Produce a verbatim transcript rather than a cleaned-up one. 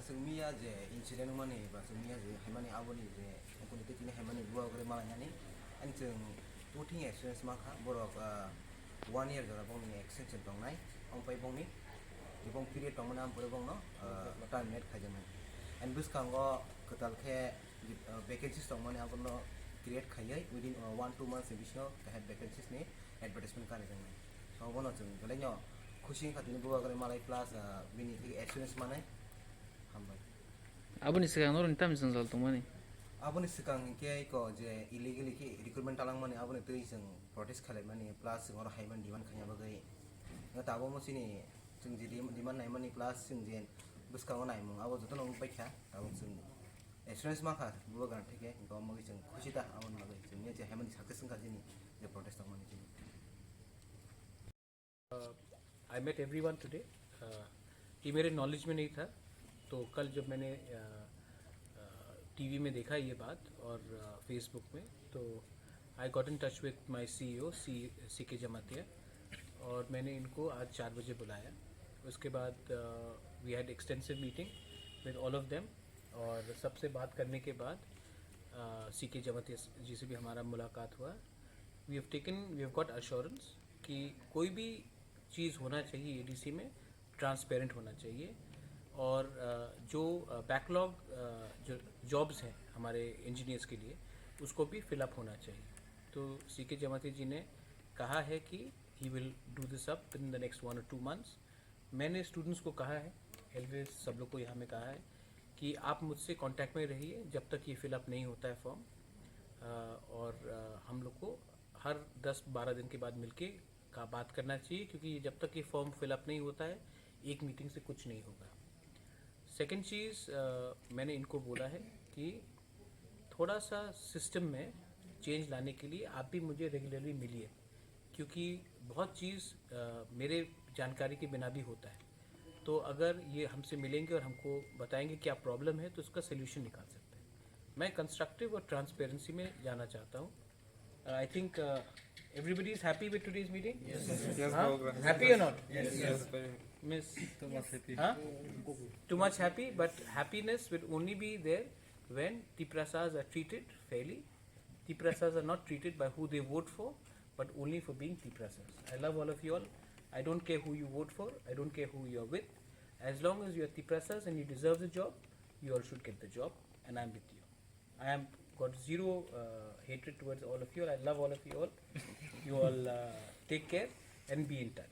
Chwng miya je incident wngmani ba chwng miya je haimani aboni je ukuni tei tini haimani bubagra malainani, ani chwng two thing experience mankha, borok, ah, one year jora bongni extension tongnai, ampai bongni jebong period tongmani ampore bongno, ah, terminate khaijaknai. And bwskango kwtal khe, ah, vacancies tongmani abono create khaiwi within, ah, one two months ni bisingo kaham vacancies ni advertisement karijaknai. So, abono chwng belaino khusi wngkha tini bubagra malai plus, ah, bini theke assurance manai. Hambai. Aboni swkang norokni tamni jwngjal tongmani? Aboni swkang hinkhe eko je illegally khe recruitment talangmani, aboni twi chwng protest khailaimani, plus chwng oro haiman demand khaina bagwi. Nga tabukmo chini chwng je dem-, demand naimani, plus chwng je bwskango naimung, abo jotono wng paikha, tabuk chwng assurance mankha bubagrani theke, hinkhe omo bagwi chwng khusi ta aboni bagwi, chwngni je haimani success wngkha chini je protest tongmani chini. I met everyone today. ये मेरे नॉलेज में नहीं था, तो कल जब मैंने टीवी में देखा ये बात और फेसबुक में, तो I got in touch with my C E O, C C K Jamatia, और मैंने इनको आज चार बजे बुलाया। उसके बाद we had extensive meeting with all of them, और सबसे बात करने के बाद सी के जमातिया जी से भी हमारा मुलाकात हुआ। We have taken, we have got assurance कि कोई भी चीज़ होना चाहिए एडीसी में, ट्रांसपेरेंट होना चाहिए, और अ, जो बैकलॉग जो जॉब्स हैं हमारे इंजीनियर्स के लिए, उसको भी फिलअप होना चाहिए। तो सी के जमाती जी ने कहा है कि he will do this up within the next one or two months। मैंने स्टूडेंट्स को कहा है, एलवेज सब लोग को यहाँ में कहा है कि आप मुझसे कांटेक्ट में रहिए जब तक ये फिलअप नहीं होता है फॉर्म। अ, और अ, हम लोग को हर दस बारह दिन के बाद मिलके का बात करना चाहिए, क्योंकि ये जब तक ये फॉर्म फिलअप नहीं होता है, एक मीटिंग से कुछ नहीं होगा। सेकंड चीज़, अ, मैंने इनको बोला है कि थोड़ा सा सिस्टम में चेंज लाने के लिए आप भी मुझे रेगुलरली मिलिए, क्योंकि बहुत चीज़, अ, मेरे जानकारी के बिना भी होता है। तो अगर ये हमसे मिलेंगे और हमको बताएंगे क्या प्रॉब्लम है, तो उसका सोल्यूशन निकाल सकते हैं। मैं कंस्ट्रक्टिव और ट्रांसपेरेंसी में जाना चाहता हूँ। Uh, I think, uh, everybody is happy with today's meeting? Yes, Huh? Happy or not? Yes, very happy. Miss? Too much happy. Huh? Too much happy, but happiness will only be there when Tiprasas are treated fairly. Tiprasas are not treated by who they vote for, but only for being Tiprasas. I love all of you all. I don't care who you vote for. I don't care who you are with. As long as you are Tiprasas and you deserve the job, you all should get the job, and I'm with you. I am got zero uh, hatred towards all of you. I love all of you all. You all uh, take care and be in touch.